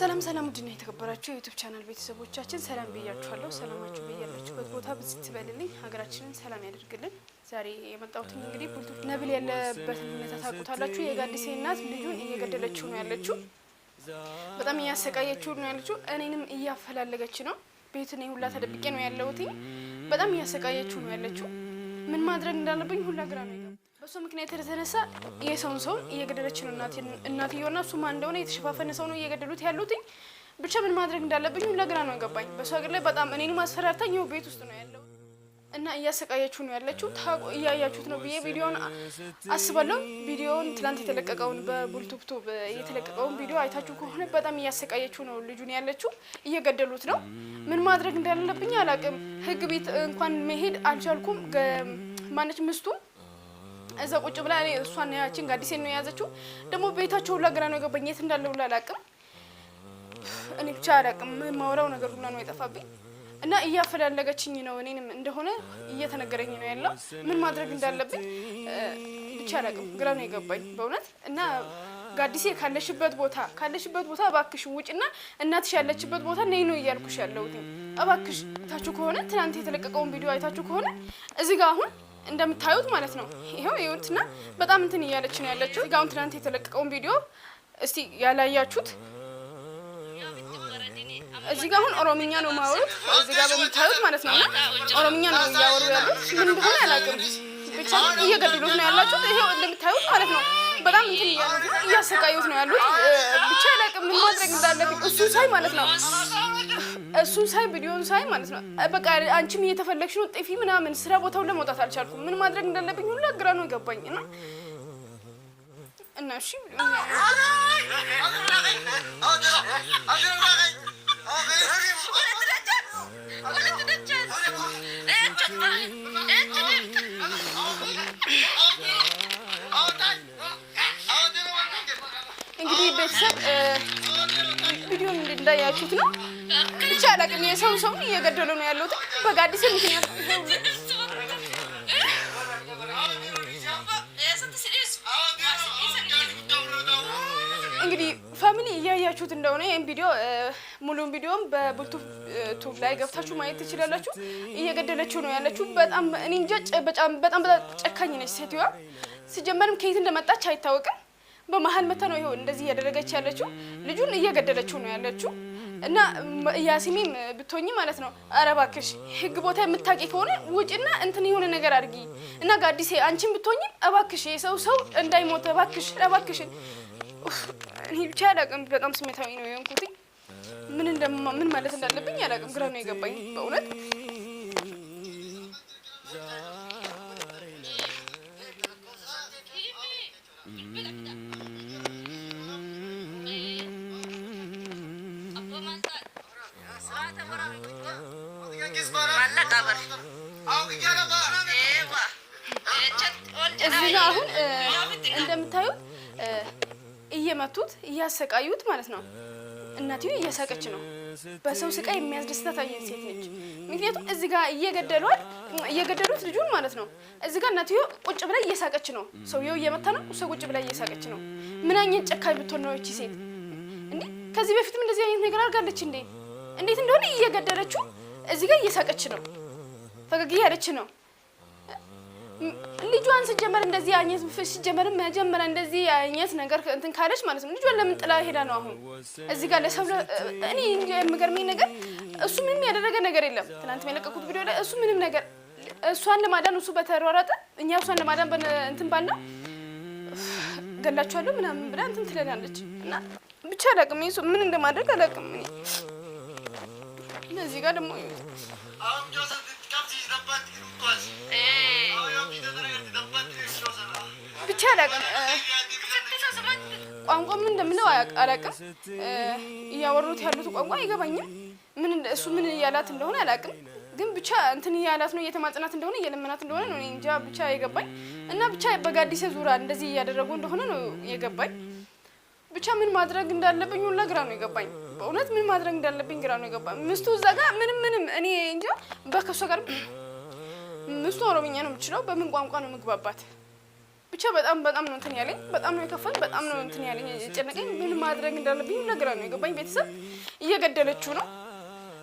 ሰላም ሰላም፣ ውድና የተከበራችሁ የ YouTube channel ቤተሰቦቻችን ሰላም ብያችኋለሁ። ሰላማችሁ በያላችሁበት ቦታ ብዝት ትበልልኝ፣ ሀገራችንን ሰላም ያደርግልን። ዛሬ የመጣሁት እንግዲህ ቡልቱ ነብል ያለበትን ሁኔታ ታውቁታላችሁ። የጋዲሴ እናት ልጁን እየገደለችው ነው ያለችው፣ በጣም እያሰቃየችው ነው ያለችው። እኔንም እያፈላለገች ነው። ቤት እኔ ሁላ ተደብቄ ነው ያለሁት። በጣም እያሰቃየችው ነው ያለችው። ምን ማድረግ እንዳለብኝ ሁላ ግራ ነው። በእሱ ምክንያት የተነሳ የሰውን ሰውን እየገደለች ነው እናትየውና እሱ ማን እንደሆነ የተሸፋፈነ ሰው ነው እየገደሉት ያሉትኝ። ብቻ ምን ማድረግ እንዳለብኝ ሁላ ግራ ነው የገባኝ። በእሱ ሀገር ላይ በጣም እኔን ማስፈራርታኝ ይኸው ቤት ውስጥ ነው ያለው እና እያሰቃየችው ነው ያለችው። እያያችሁት ነው ብዬ ቪዲዮን አስባለሁ። ቪዲዮውን ትላንት የተለቀቀውን በቡልቱብቱብ የተለቀቀውን ቪዲዮ አይታችሁ ከሆነ በጣም እያሰቃየችው ነው ልጁን ያለችው፣ እየገደሉት ነው። ምን ማድረግ እንዳለብኝ አላቅም። ህግ ቤት እንኳን መሄድ አልቻልኩም። ማነች ምስቱ እዛ ቁጭ ብላ እሷን ያችን ጋዲሴን ነው የያዘችው። ደግሞ ቤታቸው ሁላ ግራ ነው የገባኝ። የት እንዳለ ሁላ አላቅም። እኔ ብቻ አላቅም። ማውራው ነገር ሁላ ነው የጠፋብኝ። እና እያፈላለገችኝ ነው እኔንም እንደሆነ እየተነገረኝ ነው ያለው። ምን ማድረግ እንዳለብኝ ብቻ አላቅም። ግራ ነው የገባኝ በእውነት። እና ጋዲሴ ካለሽበት ቦታ እባክሽ ውጭና እናትሽ ያለችበት ቦታ ነይ ነው እያልኩሽ ያለሁት። እባክሽ ታችሁ ከሆነ ትናንት የተለቀቀውን ቪዲዮ አይታችሁ ከሆነ እዚህ ጋር አሁን እንደምታዩት ማለት ነው። ይሄው ይኸውትና በጣም እንትን እያለች ነው ያለችው። እዚህ ጋር አሁን ትናንት የተለቀቀውን ቪዲዮ እስቲ ያላያችሁት እዚህ ጋር አሁን ኦሮምኛ ነው ማወሩት። እዚህ ጋር በምታዩት ማለት ነው እና ኦሮምኛ ነው እያወሩ ያሉት። ምን እንደሆነ አላውቅም፣ ብቻ እየገደሉት ነው ያላችሁት። ይሄው እንደምታዩት ማለት ነው በጣም እንትን እያሉት ነው፣ እያሰቃዩት ነው ያሉት። ብቻ አላውቅም ምን ማድረግ እንዳለብኝ እሱን ሳይ ማለት ነው እሱን ሳይ ቪዲዮን ሳይ ማለት ነው በቃ አንቺም እየተፈለግሽ ነው ጥፊ ምናምን ስራ ቦታውን ለመውጣት አልቻልኩም። ምን ማድረግ እንዳለብኝ ሁላ ግራ ነው የገባኝ እና እሺ እንግዲህ ቤተሰብ ቪዲዮን እንዳያችሁት ነው። ብቻ አላውቅም የሰው ሰውን እየገደሉ ነው ያሉት በጋዲሴ ምክንያት። እንግዲህ family እያያችሁት እንደሆነ ይህን ቪዲዮ ሙሉን ቪዲዮም በቡልቱ ቱብ ላይ ገብታችሁ ማየት ትችላላችሁ። እየገደለችው ነው ያለችው። በጣም እኔ እንጃ፣ በጣም በጣም ጨካኝ ነች ሴትዮዋ። ሲጀመርም ከየት እንደመጣች አይታወቅም። በመሀል መታ ነው ይኸው እንደዚህ እያደረገች ያለችው። ልጁን እየገደለችው ነው ያለችው። እና ያሲሚም ብትሆኚ ማለት ነው ኧረ እባክሽ ህግ ቦታ የምታውቂ ከሆነ ውጭና እንትን የሆነ ነገር አድርጊ። እና ጋዲሴ አንቺም ብትሆኚ እባክሽ የሰው ሰው እንዳይሞት እባክሽ እባክሽን። እኔ ብቻ አላውቅም። በጣም ስሜታዊ ነው የሆንኩት። ምን ማለት እንዳለብኝ አላውቅም። ግራ ነው የገባኝ በእውነት። እዚህ ጋር አሁን እንደምታዩት እየመቱት እያሰቃዩት ማለት ነው። እናትዮ እየሳቀች ነው። በሰው ስቃይ የሚያስደስታት አይነት ሴት ነች። ምክንያቱም እዚህ ጋር እየገደሏት እየገደሉት ልጁን ማለት ነው። እዚህ ጋር እናትዮ ቁጭ ብላ እየሳቀች ነው። ሰውየው እየመታ ነው፣ እሷ ቁጭ ብላ እየሳቀች ነው። ምን አይነት ጨካኝ ብትሆን ነው እቺ ሴት እንዴ? ከዚህ በፊትም እንደዚህ አይነት ነገር አድርጋለች እንዴ? እንዴት እንደሆነ እየገደለችው እዚህ ጋር እየሳቀች ነው፣ ፈገግ እያለች ነው። ልጇን ሲጀመር እንደዚህ አይነት ሲጀመር መጀመሪያ እንደዚህ አይነት ነገር እንትን ካለች ማለት ነው ልጇን ለምን ጥላ ሄዳ ነው አሁን እዚህ ጋር ለሰው? እኔ የሚገርመኝ ነገር እሱ ምንም ያደረገ ነገር የለም። ትናንት የለቀኩት ቪዲዮ ላይ እሱ ምንም ነገር እሷን ለማዳን እሱ በተሯሯጠ እኛ እሷን ለማዳን እንትን ባልነው ገላችኋለሁ ምናምን ብላ እንትን ትለናለች። እና ብቻ አላውቅም፣ ምን እንደማድረግ አላውቅም። እኔ እዚህ ጋር ደግሞ ብቻ አላውቅም፣ ቋንቋ ምን እንደምለው አላውቅም። እያወሩት ያሉት ቋንቋ አይገባኝም። ምን እሱ ምን እያላት እንደሆነ አላውቅም። ግን ብቻ እንትን እያላት ነው፣ እየተማጽናት እንደሆነ እየለመናት እንደሆነ ነው እንጃ ብቻ የገባኝ። እና ብቻ በጋዲሴ ዙሪያ እንደዚህ እያደረጉ እንደሆነ ነው የገባኝ። ብቻ ምን ማድረግ እንዳለብኝ ሁላ ግራ ነው የገባኝ። በእውነት ምን ማድረግ እንዳለብኝ ግራ ነው የገባኝ። ምስቱ እዛ ጋር ምንም ምንም እኔ እንጃ በከሷ ጋር ምስቱ ኦሮምኛ ነው የምችለው። በምን ቋንቋ ነው ምግባባት? ብቻ በጣም በጣም ነው እንትን ያለኝ፣ በጣም ነው የከፋኝ፣ በጣም ነው እንትን ያለኝ የጨነቀኝ። ምን ማድረግ እንዳለብኝ ሁላ ግራ ነው የገባኝ። ቤተሰብ እየገደለችው ነው።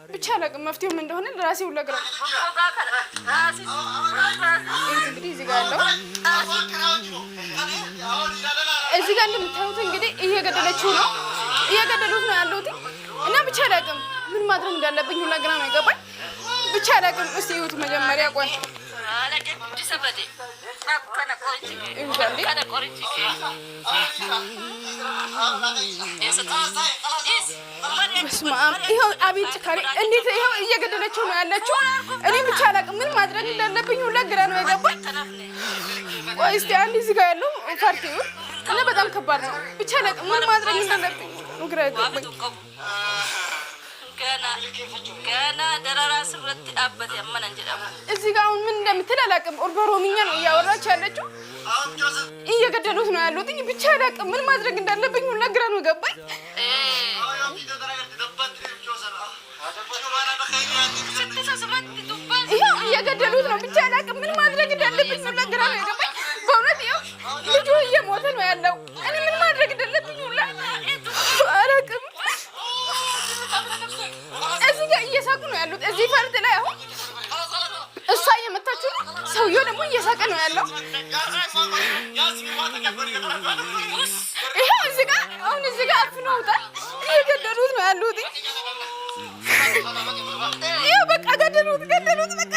ብቻ አላውቅም መፍትሄው ምን እንደሆነ ለራሴ ሁላ ግራ ነው። እንግዲህ እዚህ ጋር ያለው እዚህ ጋር እንደምታዩት እንግዲህ እየገደለችው ነው፣ እየገደሉት ነው ያለሁት እና ብቻ አላውቅም ምን ማድረግ እንዳለብኝ ሁላ ግራ ነው የገባኝ። ብቻ አላውቅም። እስቲ እዩት መጀመሪያ ቆይ ይኸው አቤት ጭካኔ! እንዴት ይኸው እየገደለችው ነው ያለችው። እኔ ብቻ አላውቅም ምን ማድረግ እንዳለብኝ ሁላ ግራ ነው የገባኝ። ቆይ እስቲ አንድ እዚህ ጋር ያለው ፓርቲ እና በጣም ከባድ ነው። ብቻ አላውቅም ምን ማድረግ እንዳለብኝ ግራ የገባኝ። እዚህ ጋር አሁን ምን እንደምትል አላውቅም። በኦሮምኛ ነው እያወራች ያለችው። እየገደሉት ነው ያሉት። ብቻ አላውቅም ምን ማድረግ እንዳለብኝ ሁላ ግራ ነው ገባኝ። ይኸው እየገደሉት ነው። ብቻ አላውቅም ምን ማድረግ እንዳለብኝ ሁላ ግራ ነው የገባኝ። በእውነት ይኸው ልጁ እየሞተ ነው ያለው። እኔ ምን ማድረግ እንዳለብኝ ሁላ አላውቅም። እዚህ ጋር እየሳቁ ነው ያሉት። እዚህ ፈርድ ላይ አሁን እሷ እየመታችሁ ነው፣ ሰውየው ደግሞ እየሳቀ ነው ያለው። ይኸው እዚህ ጋር አሁን እዚህ ጋር አፍነውታል። እየገደሉት ነው ያሉት። ይኸው በቃ ገደሉት፣ ገደሉት፣ በቃ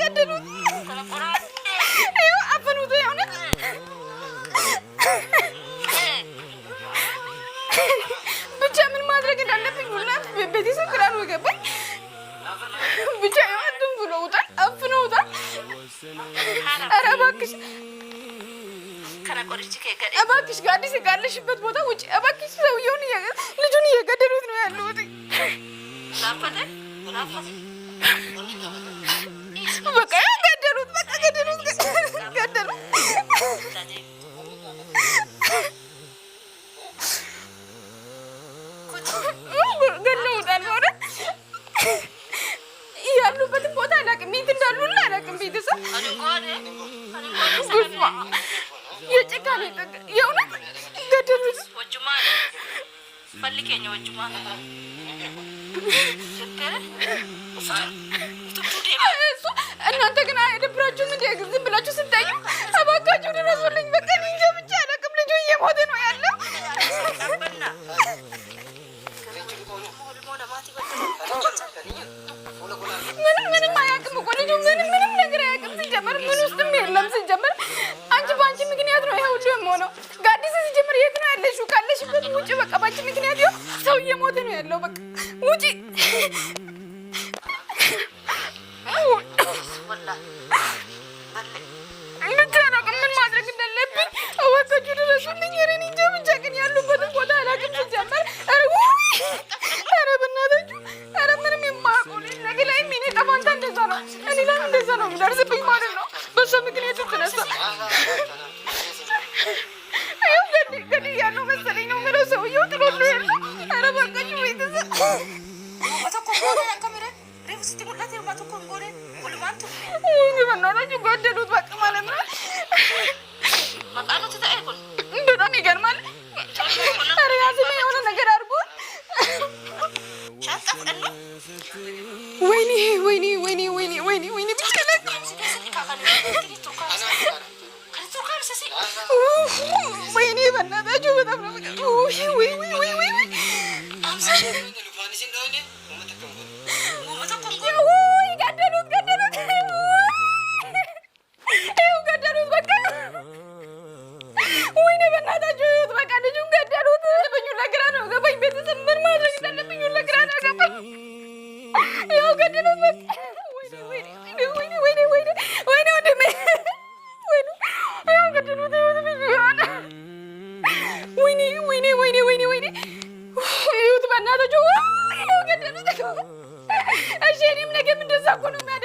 ገደሉት። ይኸው አፈኑት። የእውነት ብቻ ምን ማድረግ እንዳለብኝ ሁላ ቤተሰብ ግራ ነው የገባኝ። ብቻ እንትን ብለውታል፣ አፍነውታል። ኧረ እባክሽ እባክሽ ጋዲስ ካለሽበት ቦታ ውጭ እባክሽ። ሰውየውን ልጁን እየገደሉት ነው ያሉት። በቃ ገደሉት፣ በቃ ገደሉት፣ ገደሉት። ገለውታል። በእውነት ያሉበትን ቦታ አላውቅም፣ የት እንዳሉ አላውቅም። ቤተሰብ የጭካኔ ጥግ የእውነት ገደሉት። እሱ እናንተ ግን አይደብራችሁም? እንደ ዝም ብላችሁ ስታዩ እባካችሁ ድረሱልኝ። በቃ እንጃ ብቻ አላውቅም። ልጁ እየሞተ ነው ያለው። ምንም ምንም አያውቅም እኮ ልጁ ምንም ምንም ነገር አያውቅም። ሲጀመር ምን ውስጥም የለም። ሲጀመር አንቺ በአንቺ ምክንያት ነው ይሄ ሁሉ የሆነው። ጋዲስ ሲጀመር የት ነው ያለሽው? ካለሽበት ውጪ። በቃ በአንቺ ምክንያት ይኸው ሰው እየሞተ ነው ያለው። በቃ ውጪ። ብቻ አላውቅም ምን ማድረግ እንዳለብኝ። እባካችሁ ድረሱልኝ። ኧረ እኔ እንጃ ብቻ ግን ያሉበትን ቦታ አላውቅም ሲጀመር። ኧረ ኧረ በእናታችሁ ኧረ ምንም የማያውቀው ልጅ ነገ ላይም የእኔ ዕጣ ፈንታ እንደዛ ነው። እኔ ላይም እንደዛ ነው የሚደርስብኝ ማለት ነው። በእሷ ምክንያት የተነሳ ይኸው ገድያለሁ መሰለኝ ነው የምለው። ሰውዬው ጥሎት ነው ያለው። ኧረ እባካችሁ ቤተሰብ በእናታችሁ ገደሉት በቃ ማለት ነው። በጣም ይገርማል። ኧረ ያዝና የሆነ ነገር አድርጎ ወይኔ ወይኔ ወይኔ ወይኔ ወይኔ ወይኔ ብቻ ወይኔ በእናታችሁ በጣም ነው። ወይ ወይ ወይ ወይ ገደሉት፣ ገደሉት፣ ይኸው ገደሉት። በቃ ወይኔ በእናታችሁ ይኸውት፣ በቃ ልጁን ገደሉት። ሁላ ግራ ነው ገባኝ። ቤተሰብ ምን ማድረግ እንዳለብኝ ሁላ ግራ ነው ገባኝ። ይኸው ገደሉት በቃ። ወይኔ ወይኔ ወይኔ ወይኔ ወይኔ ወንድሜ ወይኔ፣ ይኸው ገደሉት። ይኸውት ልጁ የሆነ ወይኔ ወይኔ ወይኔ ወይኔ ወይኔ፣ ይኸውት በእናታችሁ ይኸው ገደሉት። እሺ እኔም ነገም እንደዛ እኮ ነው የሚያደርጉት።